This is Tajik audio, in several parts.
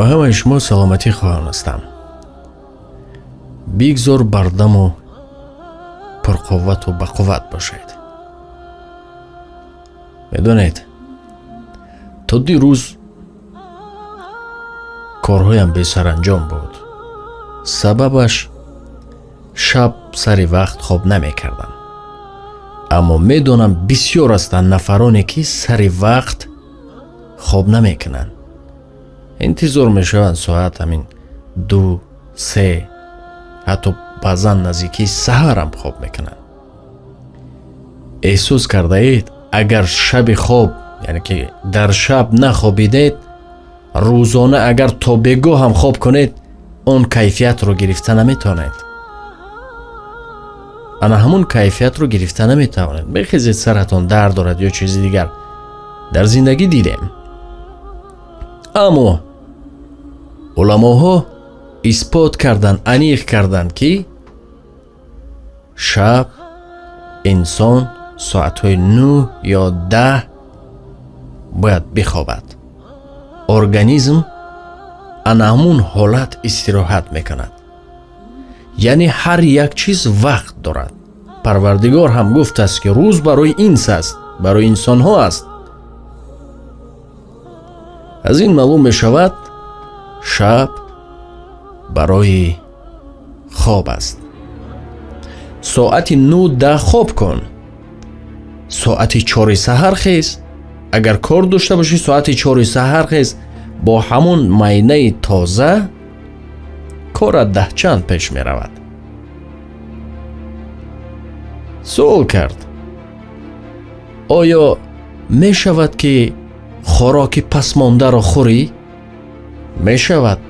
Ба ҳамаи шумо саломатӣ хоҳон ҳастам. Бигзор бардаму пурқуввату бақувват бошед. Медонед, то дирӯз корҳоям бесаранҷом буд. Сабабаш, шаб сари вақт хоб намекардам. Аммо медонам, бисёр ҳастанд нафароне, ки сари вақт хоб намекунанд, интизор мешаванд соат ҳамин 2, 3, ҳатто баъзан наздикии саҳарам хоб мекунанд. Эҳсос кардаед, агар шаби хоб, яъне ки дар шаб нахобидед, рӯзона агар то бегоҳ ҳам хоб кунед, он кайфиятро гирифта наметавонед. Ана ҳамун кайфиятро гирифта наметавонед. Мехезед, саратон дард дорад ё чизи дигар. Дар зиндагӣ дидем. Аммо уламоҳо исбот карданд, аниқ карданд, ки шаб инсон соатҳои 9 ё 10 бояд бихобад. Организм ана ҳамун ҳолат истироҳат мекунад. Яъне ҳар як чиз вақт дорад. Парвардигор ҳам гуфтааст, ки рӯз барои инс аст, барои инсонҳо аст. Аз ин маълум мешавад, шаб барои хоб аст. Соати 9, 10 хоб кун, соати 4-и саҳар хез. Агар кор дошта бошӣ, соати 4-и саҳар хез, бо ҳамун майнаи тоза корат даҳчанд пеш меравад. Суол кард: оё мешавад, ки хӯроки пасмондаро хӯрӣ? Мешавад.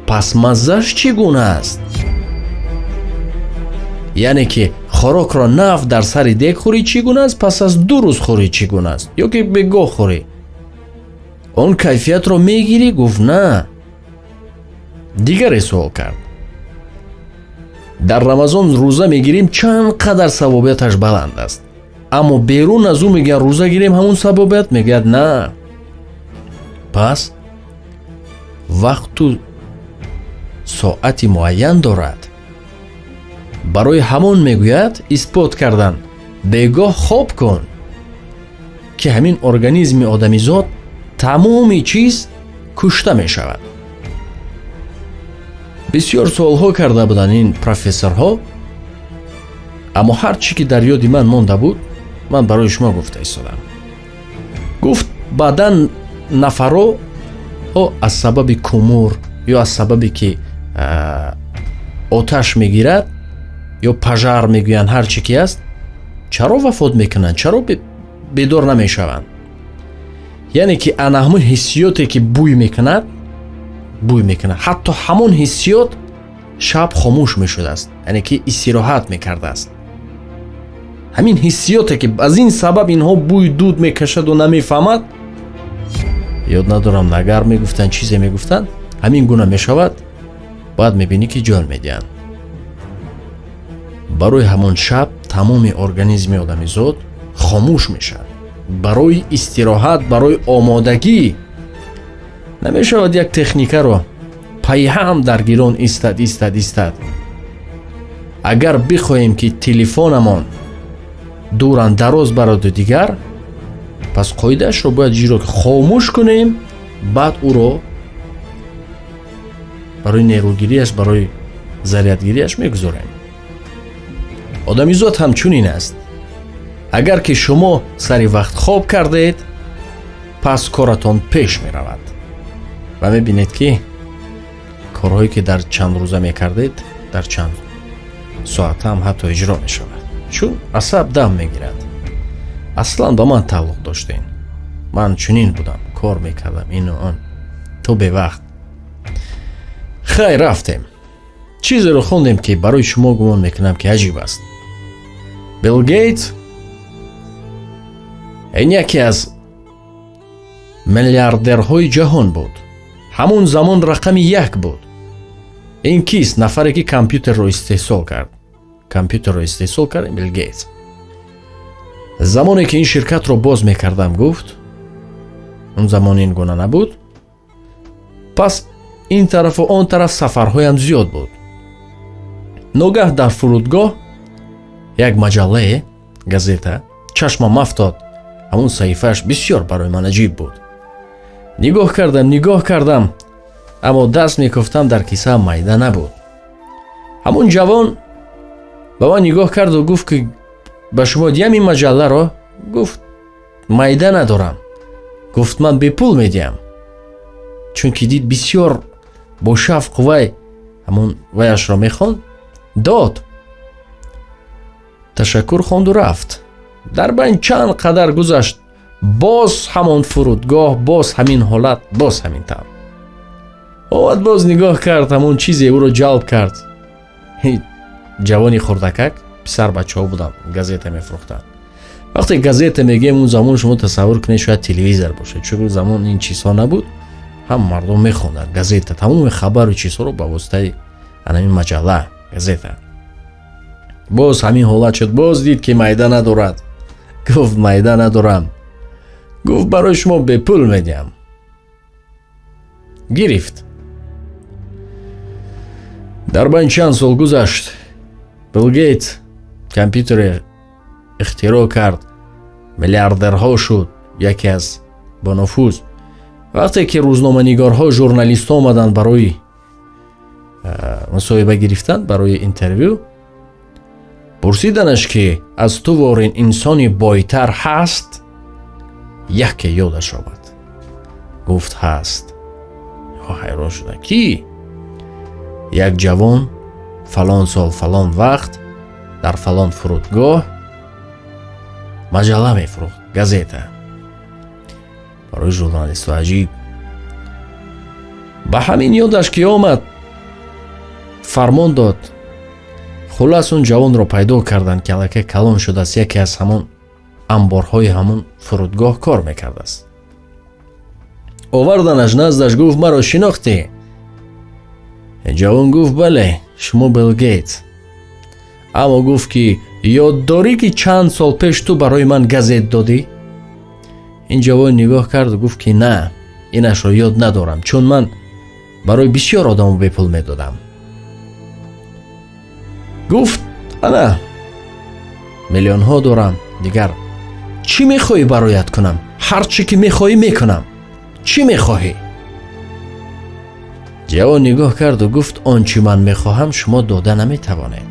Пас маззаш чӣ гуна аст? Яъне ки хӯрокро нав дар сари дег хӯрӣ, чӣ гуна аст, пас аз 2 рӯз хӯрӣ, чӣ гуна аст, ё ки бегоҳ хӯрӣ, он кайфиятро мегирӣ? Гуфт: на. Дигаре суол кард: дар Рамазон рӯза мегирем, чанд қадар савобияташ баланд аст, аммо берун аз ӯ мегӯяд, рӯза гирем, ҳамун савобият? Мегӯяд: на. Пас вақту соати муайян дорад. Барои ҳамон, мегӯяд, исбот кардан, бегоҳ хоб кун, ки ҳамин организми одамизод тамоми чиз кушта мешавад. Бисёр суолҳо карда буданд ин профессорҳо, аммо ҳар чӣ ки дар ёди ман монда буд, ман барои шумо гуфта истодам. Гуфт, баъдан нафаро аз сабаби кумур ё аз сабабе ки оташ мегирад ё пожар мегӯянд, ҳар чӣ ки аст, чаро вафот мекунанд, чаро бедор намешаванд? Яъне ки ана ҳамун ҳиссиёте, ки бӯй мекунад, бӯй мекунад, ҳатто ҳамон ҳиссиёт шаб хомӯш мешудааст, яъне ки истироҳат мекардааст. Ҳамин ҳиссиёте, ки аз ин сабаб инҳо бӯй дуд мекашаду намефаҳмад, ёд надорам, нагар мегуфтанд, чизе мегуфтанд, ҳамин гуна мешавад. Баъд мебинӣ, ки ҷон медиҳанд. Барои ҳамон шаб тамоми организми одамизод хомӯш мешавад барои истироҳат, барои омодагӣ. Намешавад як техникаро пайҳам дар гирон истад, истад, истад. Агар бихоҳем, ки телефонамон дуран дароз бароду дигар, пас қоидаашро бояд иҷро, хомӯш кунем, баъд ӯро барои нерӯгириаш, барои зарядгириаш мегузорем. Одамизод ҳам чунин аст. Агар ки шумо сари вақт хоб кардед, пас коратон пеш меравад ва мебинед, ки корҳое, ки дар чанд рӯза мекардед, дар чанд соата ҳам ҳатто иҷро мешавад, чун асаб дам мегирад. Аслан ба ман тааллуқ доштем. Ман чунин будам, кор мекардам, ину он, то бевақт. Хайр, рафтем, чизеро хондем, ки барои шумо гумон мекунам, ки аҷиб аст. Билл Гейтс, ин яке аз миллиардерҳои ҷаҳон буд, ҳамон замон рақами як буд. Ин кист? Нафаре, ки компютерро истеҳсол кард. Компютерро истеҳсол кард Билл Гейтс. Замоне ки ин ширкатро боз мекардам, гуфт, он замон ин гуна набуд. Пас Ин тарафу он тараф сафарҳоям зиёд буд. Ногаҳ дар фурудгоҳ як маҷаллае, газета, чашмам афтод. Ҳамун саҳифааш бисёр барои ман аҷиб буд. Нигоҳ кардам, нигоҳ кардам, аммо даст мекуфтам, дар кисаам майда набуд. Ҳамун ҷавон ба ман нигоҳ карду гуфт, ки ба шумо диҳам ин маҷалларо? Гуфт, майда надорам. Гуфт, ман бепул медиҳам, чунки дид бисёр бо шавқу вай ҳамун ваяшро мехонд. Дод, ташаккур хонду рафт. Дар байн чанд қадар гузашт, боз ҳамон фурудгоҳ, боз ҳамин ҳолат, боз ҳамин тавр омад, боз нигоҳ кард, ҳамон чизе ӯро ҷалб кард. Ҷавони хурдакак, писар бачаҳо буданд, газета мефурӯхтанд. Вақте газета мегӯем, он замон шумо тасаввур кунед, шояд телевизор бошад, чун замон ин чизҳо набуд. Ҳам мардум мехонданд газета, тамоми хабару чизҳоро ба воситаи анамин маҷалла, газета. Боз ҳамин ҳолат шуд, боз дид, ки майда надорад. Гуфт, майда надорам. Гуфт, барои шумо бепул медиҳам. Гирифт. Дар байн чанд сол гузашт, Билл Гейтс компютере ихтироъ кард, миллиардерҳо шуд, яке аз бонуфуз. Вақте ки рӯзноманигорҳо, журналистҳо омаданд барои мусоҳиба гирифтан, барои интервю, пурсиданаш, ки аз ту ворин инсони бойтар ҳаст? Яке ёдаш омад, гуфт, ҳаст. Ҳайрон шуда, кӣ? Як ҷавон фалон сол, фалон вақт дар фалон фурудгоҳ маҷалла мефурӯхт, газета. Барои журналисту аҷиб. Ба ҳамин ёдаш ки омад, фармон дод. Хулас, он ҷавонро пайдо карданд, ки аллакай калон шудааст, яке аз ҳамон амборҳои ҳамон фурудгоҳ кор мекардааст. Оварданаш наздаш, гуфт, маро шинохтӣ? Ҷавон гуфт, бале, шумо Билл Гейтс. Аммо гуфт, ки ёд дорӣ, ки чанд сол пеш ту барои ман газет додӣ? Ин ҷавон нигоҳ карду гуфт, ки на, инашро ёд надорам, чун ман барои бисёр одамо бепул медодам. Гуфт, ана миллионҳо дорам, дигар чӣ мехоҳӣ бароят кунам? Ҳар чӣ ки мехоҳӣ, мекунам. Чӣ мехоҳӣ? Ҷавон нигоҳ карду гуфт, он чӣ ман мехоҳам, шумо дода наметавонед.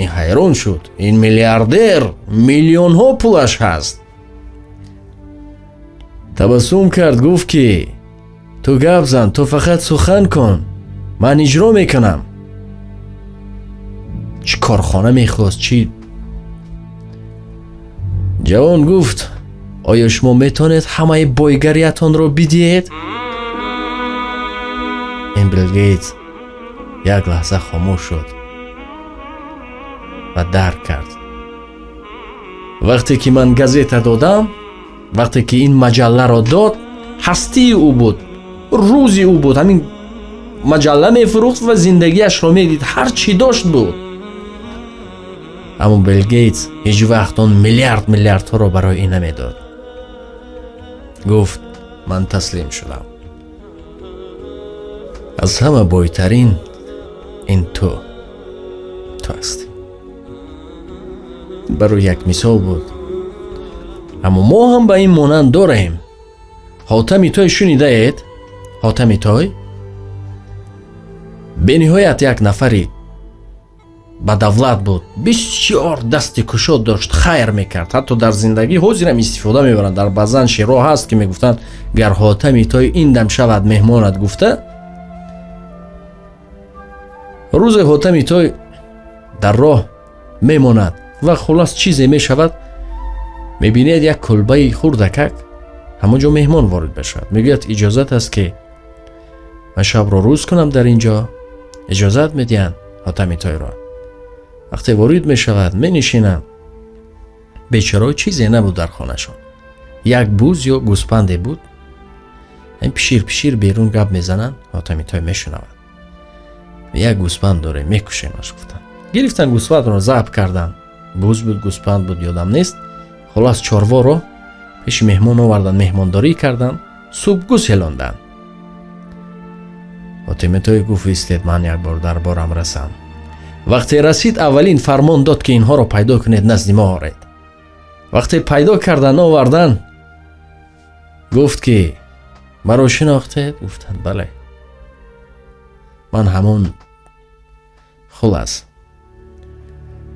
Ин ҳайрон шуд, ин миллиардер, миллионҳо пулаш ҳаст. Табассум кард, гуфт, ки ту гап зан, ту фақат сухан кун, ман иҷро мекунам. Чӣ корхона мехост, чӣ? Ҷавон гуфт, оё шумо метавонед ҳамаи бойгариятонро бидиҳед? Ин Билл Гейтс як лаҳза хомӯш шуд ва дарк кард: вақте ки ман газета додам, вақте ки ин маҷалларо дод, ҳастии ӯ буд, рӯзи ӯ буд. Ҳамин маҷалла мефурӯхт ва зиндагиашро медид, ҳар чӣ дошт буд. Аммо Билл Гейтс ҳеҷ вақт он миллиард миллиардҳоро барои ин намедод. Гуфт, ман таслим шудам, аз ҳама бойтарин ин ту ҳастӣ. Барои як мисол буд, аммо мо ҳам ба ин монанд дорем. Ҳотами Той шунидаед? Ҳотами Той бениҳоят як нафари ба давлат буд, бисёр дасти кушод дошт, хайр мекард. Ҳатто дар зиндагӣ ҳозирам истифода мебаранд. Дар баъзан шеърҳо ҳаст, ки мегуфтанд, гар Ҳотами Той ин дам шавад меҳмонат, гуфта. Рӯзе Ҳотами Той дар роҳ мемонад ва хулас чизе мешавад. Мебинед, як кулбаи хурдакак, ҳамон ҷо меҳмон ворид мешавад. Мегӯяд, иҷозат аст, ки ман шабро рӯз кунам дар ин ҷо? Иҷозат медиҳанд Ҳотами Тойро. Вақте ворид мешавад, менишинад. Бечаро чизе набуд дар хонашон, як буз ё гӯспанде буд. Ин пишир пишир берун гап мезананд, Ҳотами Той мешунавад. Як гӯспанд дорем, мекушемаш, гуфтанд. Гирифтан гӯспандро, забҳ карданд. Буз буд, гӯспанд буд, ёдам нест. Хулас, чорворо пеши меҳмон оварданд, меҳмондорӣ карданд, субҳ гуселонданд. Ҳотами Той гуфт: истед, ман як бор дарборам расам. Вақте расид, аввалин фармон дод, ки инҳоро пайдо кунед, назди мо оред. Вақте пайдо кардан, овардан, гуфт ки маро шинохтед? Гуфтанд: бале, ман ҳамон. Хулас,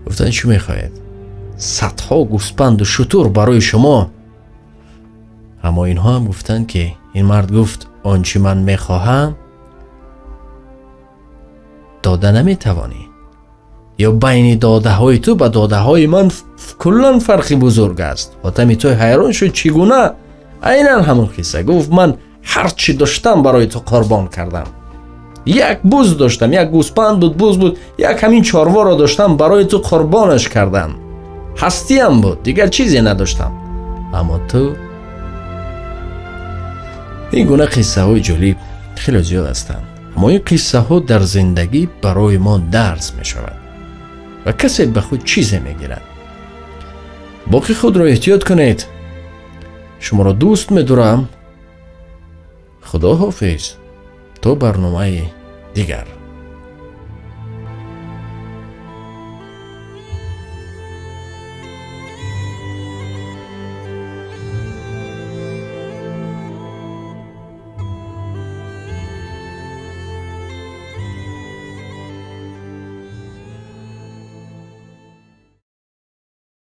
гуфтанд: чӣ мехоҳед? Садҳо гӯспанду шутур барои шумо. Аммо инҳо ҳам гуфтанд, ки ин мард гуфт: он чӣ ман мехоҳам, дода наметавонӣ, ё байни додаҳои ту ба додаҳои ман куллан фарқи бузург аст. Ҳотами Той ҳайрон шуд: чӣ гуна? Айнан ҳамон қисса гуфт: ман ҳар чӣ доштам, барои ту қурбон кардам. Як буз доштам, як гӯспанд буд, буз буд, як ҳамин чорворо доштам, барои ту қурбонаш кардам. Ҳастиям буд, дигар чизе надоштам. Аммо ту. Ин гуна қиссаҳои ҷолиб хеле зиёд ҳастанд, аммо ин қиссаҳо дар зиндагӣ барои мо дарс мешавад ва касе ба худ чизе мегирад. Боқӣ худро эҳтиёт кунед, шуморо дӯст медорам. Худо ҳофиз, то барномаи дигар.